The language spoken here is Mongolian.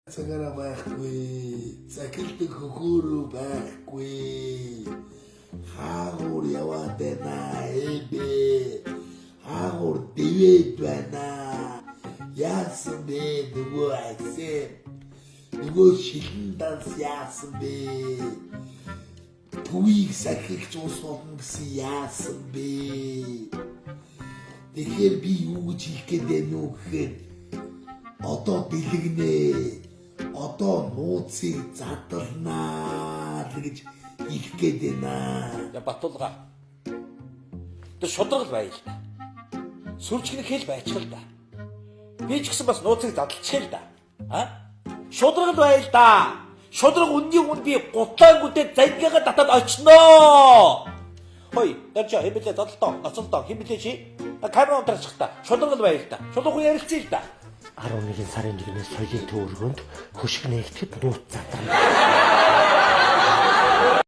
Цагаараа байхгүй. Захилдаг хөхөөрөө байхгүй. Хаагур яваад байна эбэ. Хаагур дэвээд байна. Яасан бэ нөгөө аксем? Нөгөө шилэн данс яасан бэ? Төвийг сахигч ус болно гэсэн яасан бэ? Тэгэхээр би юу гэж хэлэх гээд байна уу гэхээр одоо бэлэгнэ. Одоо нууцыг задлнаа л гэж хэлэх гээд байна. Я Батулга. Тэр шударгал байл та. Сүржигнэх хэл байчих л да. Би ч гэсэн бас нууцыг задлчих л да. А? Шударгал байл да. Шударга үнний үн би гутлаангүйдээ зангиага татаад очноо. Хой, даржаа хэм бэлээ задлтоо, ноцолдоо хэм бэлээ чи. Камера унтраачих та. Шударгал байл та. Шударга ярилцъя л да. 11 сарын 1-ний соёлын төв өргөөнд хөшиг нэгтгэхэд нууц задарна.